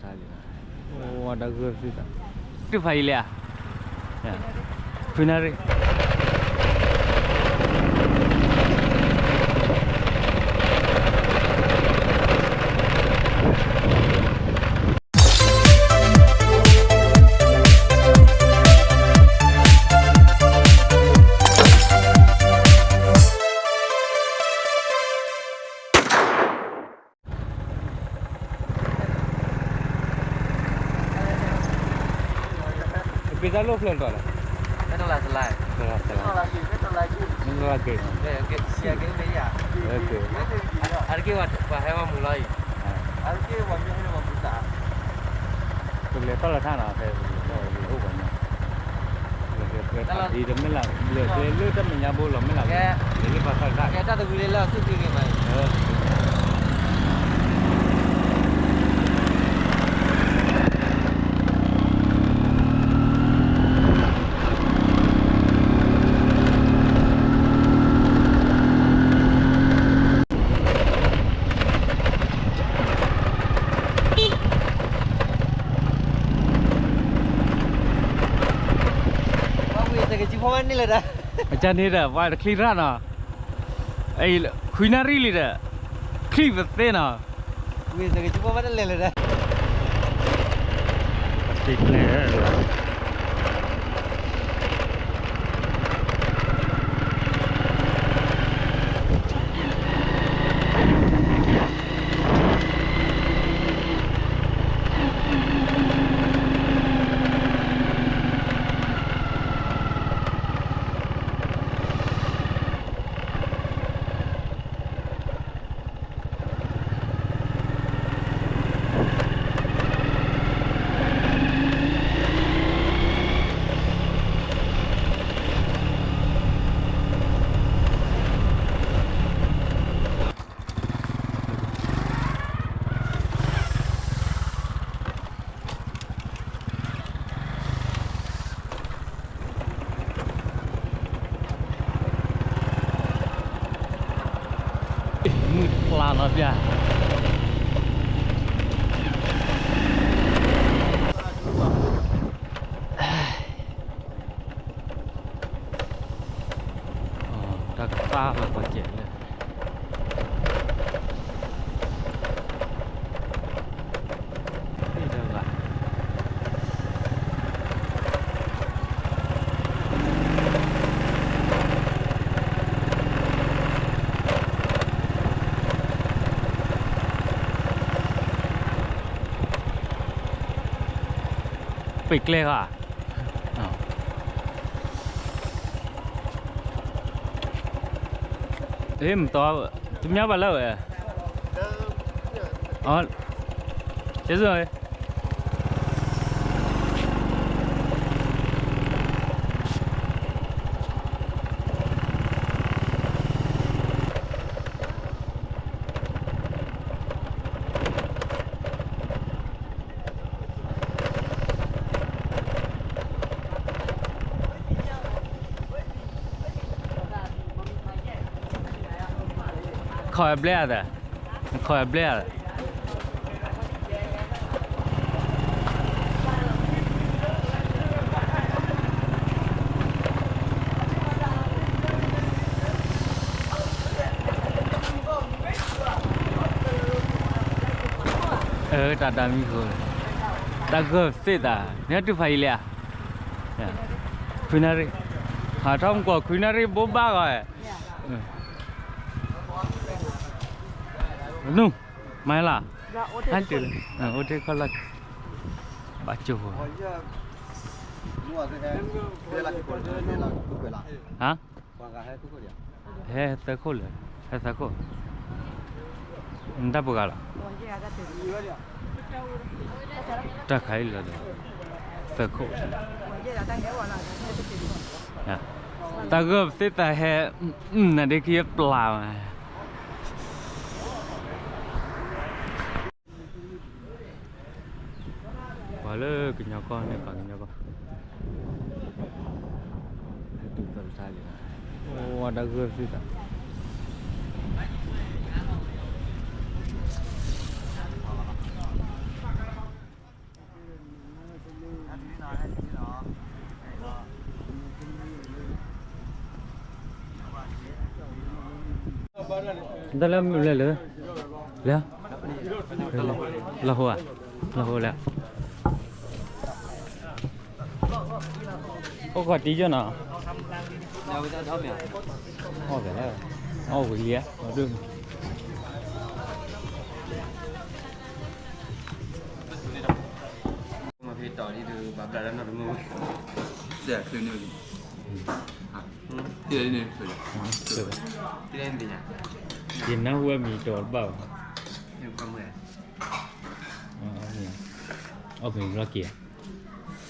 အိၣ်တၢ်ဂၢၢ်သ့ၣ်တၢ်, တုၤဖးယံာ်လံဧါ, ခွံနၣ်ရံၣ်. ပ့ၤသးလိၣ်ဖျၢၣ်လီၤလၢ, တလးတလး, တလးတလး, တလးက့ၤ, အါတက့ၢ်ပှၤဟဲဝဲမုာ်လီၤအံၤ, ကလဲၤထီၣ်လၢထါနီၤ, ဖဲအိၣ်ပှၤညီ, လၢကျဲတမ့ၢ်လၢ, လၢကျဲလၢတၢ်မဲာ်ညါဘိလီၤမ့ၢ်လၢ, လၢလၢပှၤသၣ်တၢ်, ကဲတၢ်တဝံၤလၢလၢအစုၣ်က့ၤဂ့ၤမးအံၤ. အကန့ၣ်ဒီး ပှၤတချံရၣ်နီၤ, ခွံနၣ်ရံၣ်လံဒီး, ချံပသ့နီၤ, ဝံၤစကစူဖီမးတလဲၤလၢၤဒီး, ပှၤတကျဲၤ မုၢ်ဖျါလီၤပျၢ်, တၢ်ကပၢ်လီၤပှၤစဲးလၢ ပ့ၤကျဲဧါ, မတီၤ, တမၠၣ်ဘၣ်လၢဝဲ, ကဲ, ခီၣ်အဘျဲၣ်အသး, ခီၣ်အဘျဲၣ်အသး. တၢ်ဒၣ်မံၤဃိ, တၢ်ဂၢၢ်သ့ၣ်သး, နဟဲတုၤဖးယံာ်လံဧါ, ခွံနၣ်ရံၣ်, ဟးထီၣ်မကွီၢ်ခွံနၣ်ရံၣ်ဘိးဘၣ်ဂီၤ, နူၢ်, မၤလၢ်, ဟဲတုၤလၢ, အိၣ်တ့ၢ်ခီၣ်လၢ်, ဘၣ်ကၠိ, ဟါ ဟဲသၢခိၣ်လၢ, ဟဲသၢခိၣ်, နတၢ်ပှၤဂၤလီၤ, တၢ်ခါအံၤလီၤဒီး, သၢခိၣ်, တၢ်ဂၢၢ်သ့ၣ်သးဟဲ, နဒ့ခံပျၢ်မး. ပှၤလၢကညီကီၢ်န့ၣ် ပှၤကညီကီၢ်, ဟဲတုၤသၢကစၢ်လံ, အိၣ်ဝဲတၢ်ဂၢၢ်သ့ၣ်သး. တၢ်လၢမုၢ်လဲၤလၢ လၢ လီၤဟိဧါ, လီၤဟိလဲၣ်, အိၣ်ဃီၤတံၢ်ကၠီနီၤ, အီၣ်ကလဲၣ်, အီၣ်ဝံၤလံဧါ, မ့ၢ်ဖဲတီၤဒ်ဒုး ဘၣ်ဘျးဒၣ်နီတမုၢ်ဝဲ, တဲချုးန့ၢ်ဝဲလံ, တဲန့ၣ်, ယနၢ်ဟူအမံၤတီၤတဘၣ်ဘၣ်, အီၣ်မ့ၤလီၤက့ၤ,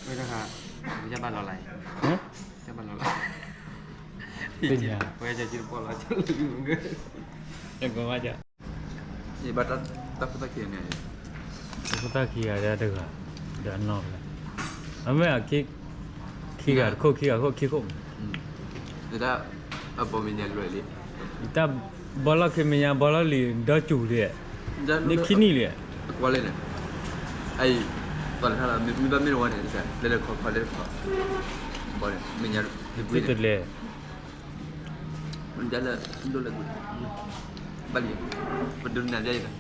ဝဲတခါ, ယဘၣ်လီၤလၢ်, ယဘၣ်လီၤလၢ်, ဝဲကၠီကၠီတပီၢ်လီၤ, ယကဘၣ်ကၠီ ယဘၣ်တၢ်ခိၣ်သၣ်ခံဂၤန့ၣ်, တၢ်ခိၣ်သၣ်ခံဂၤဒီးတဂၤ, ဒီးအနီၢ်ဖဲ, အမ့ၢ်, ခံဂၤတခိၣ် ခံဂၤခိၣ် ခံခိၣ်, တၢ်အဘီမ့ၢ်ညါလွဲၢ်လံ, တၢ်ဘီလီၢ်ခံမ့ၢ်ညါဘီလီၢ်လံၤဒီကၠူၤလံ, န့ၣ်ခံနံၣ်လံ, ကွၢ်လဲၣ်န့ၣ်, အံၤ, သီၣ်လၢထါလီၤ မ့ၢ်ဘၣ်မ့ၢ်တဝီန့ၣ်, လဲၤလဲၤခီခီလဲၤခီ, ဘီန့ၣ်မ့ၢ်ညါ, တလဲၤ မ့ၢ်ဒၣ်လၢ, ဒိၣ်လၢ, ဘၣ်လံ, ပဒိးနၤဒ်အံၤလီၤ,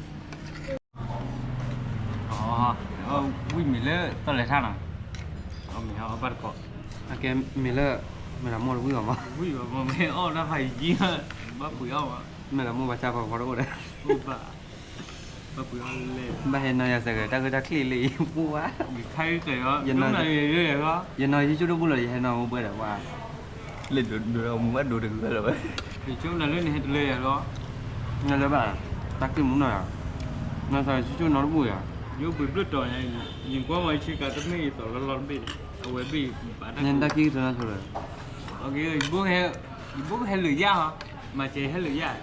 ဝံၣ်မ့ၤလၢသီၣ်လဲၤထါနီၤ, မ့ၢ်ဟဲအီၣ်ဘၣ်တကိး, အကဲမ့ၢ်လၢ, မ့ၢ်တၢ်မိၢ်တဝံၣ်အီၤမး, ဝံၣ်အီၤမ့ၢ်အီၣ်တၢ်ဖးယံၤ, ဘၣ်ပှ့ၤအီၣ်မး, မ့ၢ်တၢ်မိၢ်ဘၣ်ဆၣ်ဖီဖီတအိၣ်ဒီး, ဘၣ်ပှ့ၤအီၣ်လဲၣ်, ဘၣ်ဟဲနီၤယၤစ့ၢ်ကီး တၢ်ဂ့ၢ်တၢ်ချ့လၢယပူၤဝါ, ယခါအံၤကျဲၤအီၤ, ယနီၤယဆိကမိၣ်လီၤ ယဟဲနီၤမူပှဲၤဒီးဝါ လဲၤဒိးဒိးမူဘၣ်ဒိးတဂၤလီၤဝဲ, ယဆိကမိၣ်လၢနဟဲတလၢယၤလီၤ, နလၢဘၣ်, တၢ်က့ၢ်မူနီၤယၤ, နသးဆိကမိၣ်နီတဘူၣ်ယၤ, ယအိၣ်ဘှံးဘျၢၣ်တီၤညါ, ယကွၢ်မ့ၢ်ယဆ့ကၤတမ့ၢ်ယသီၣ်လီၤလီၤတဘ့ၣ်, အဝဲဘ့ၣ်ယပာ်တၢ်, နတၢ်က့ၢ်ကတၢၢ်နီၤဆိလၢ, ယဘိးကဟဲလၢ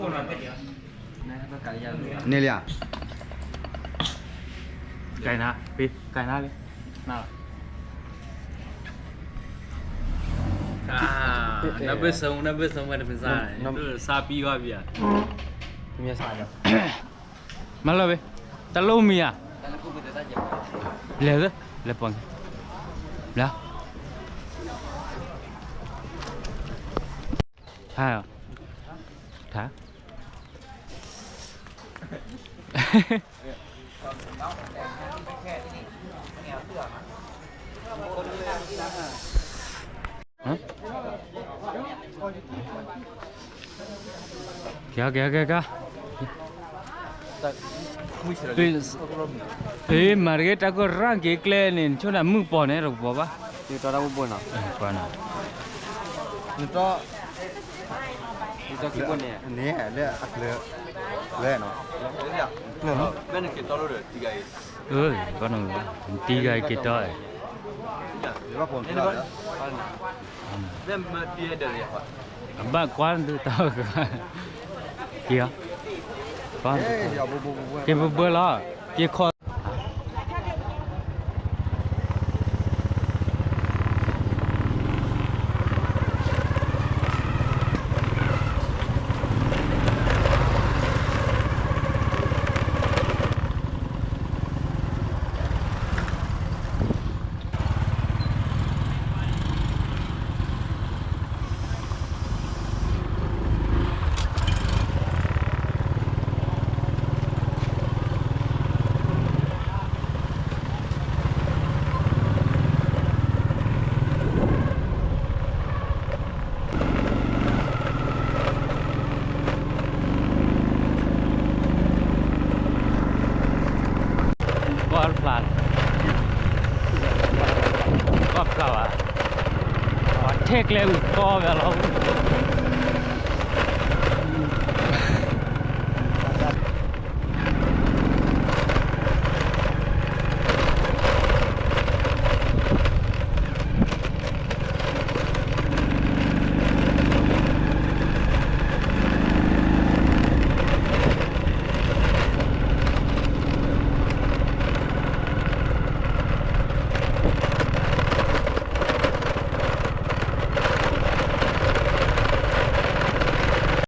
ာ်ယၣ်ဟီ, မၤစၢၤယဟဲလၢာ်ယၣ်, ဝါ န့ၣ်လံဧါ, ကဲနၤ, ကဲနၤလံ, န, နဘၢၣ်စၢၤမူ နဘၢၣ်စၢၤမူ တမ့ၢ်စၢ်, နဘၢၣ်စၢ်ပံၤဝါပံၤဧါ, မၤလၢဝဲ, တၢ်လိၣ်မံၤဧါ, လဲၤသၢ, လဲၤပိာ်န့ၣ်, လဲၤ, ထါ, ထါ ကဲ ကဲ ကဲ ကဲ, မၤတက့ၢ် တၢ်ကီရၣ်က့ၤကျဲန့ၣ် နဆိဒၣ်မုၣ်ပီၢ်န့ၣ် တကပီၤဘၣ်, နတီ နတီ လၢအကျၢၤ, ဝဲနီၤ, နတီ နတီ နတီ က့ၤတီ အဘၣ်ကွၢ်ဒုးတၢ်, က့ၤ, က့ၤဘၢဘၢလီၤ, က့ၤခီ ကီၢ်ဖျါ, ကီၢ်ဖျါဘၣ်, ထဲကျဲအုၣ်ကီၢ်ဝဲလီၤ.